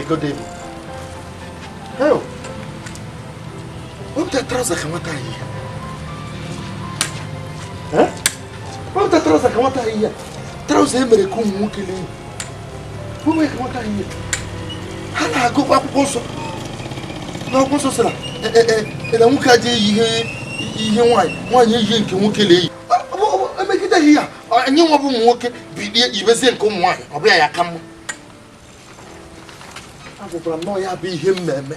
Good evening. Hey. Wepụta trouser ka nwata yi. Eh? Wepụta trouser ka nwata yi ya. Trouser e mere ka ụmụ nwoke na-eyi. Wepụta ka nwata yi ya. Ha na-agụkwa akwụkwọ nsọ. Na akwụkwọ nsọ sị na na nwoke adịghị eyi ihe ihe nwaanyị, nwaanyị eyihe nke nwoke na-eyi. Emegideghị ya. Anyị nwa bụ ụmụ nwoke bilie yibezie nke ụmụ nwaanyị, ọ bụghị ya ka mma. Agwakwara m na ya bụ ihe mmemme.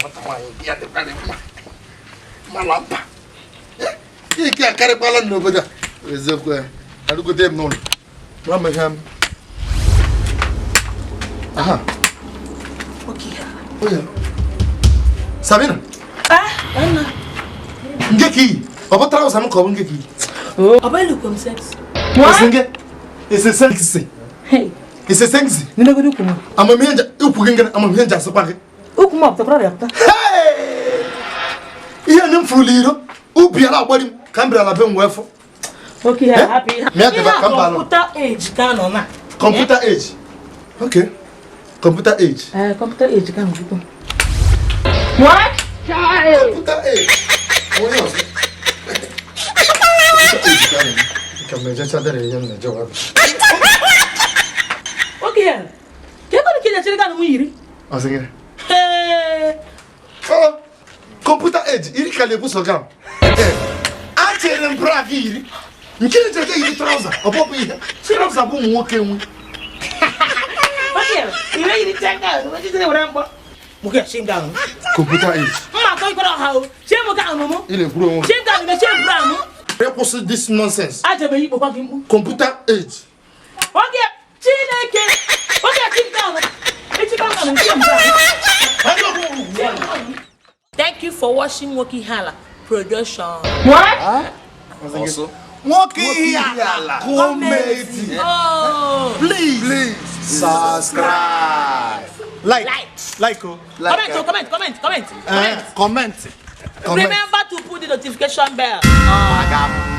Nwata nwaanyị ya dịkarị mma mara mba ike akarịkwala n'obodo a. Eziokwu ya, arụgote m n'ụlọ mara m ihe m. Aha. Oya. Sabina. Ah, nna. Nke ka iyi? Ọ bụ trouser m ka ọ bụ nke ka iyi? Ọ bụ elu kom sex. Esi nke? Esi sexy. Hey. Esi sexy. Nene ukwu m. Amamihe nja ukwu gị ngene amamihe nja asịkwa gị. Ukwu m ọpụtakwara ya pụta. Ihe ndị m fụrụ iro ubi ala agbari m ka m bịara na be m wee fụ. Okay, happy. Mịa deba ka m balụ. Computer age ka nọ na. Computer age. Okay. Computer age. Computer age ka nọ biko. What? Computer age. Onye ọzọ. Computer age ka nọ. Ka m ejecha dere ihe m na-eje wa. Okay. Ke ko ke na chere ka m yiri? Ọ sị gịnị? Hey. Oh, computer age iri ka na-ebuso gam. Achere m bra gị yiri. Nke ejeje yiri trouser, ọ bụghị ihe. Trouser bụ ụmụ nwoke nwe. Okay. Ire yiri chenga, o ji were mkpọ. Mo ke shame down. Computer age. Mma akọ ikwere ọha o. Shame ka anụ mụ. Ị na-ekwuru onwe gị. Shame ka anụ shame bra mụ. Ịkwụsị this nonsense. Ajabeghị ikpokwa gị mkpu. Computer age. Oge Chineke. Oge Chineke. Echika anụ shame bra. Thank you for watching Nwoke Ihiala production. What? Nwoke Ihiala comedy. Oh. Please, Subscribe. Like, Like. like, oh. Comment, oh, comment, comment, comment, comment. Comment. Comment. Remember to put the notification bell. Magam.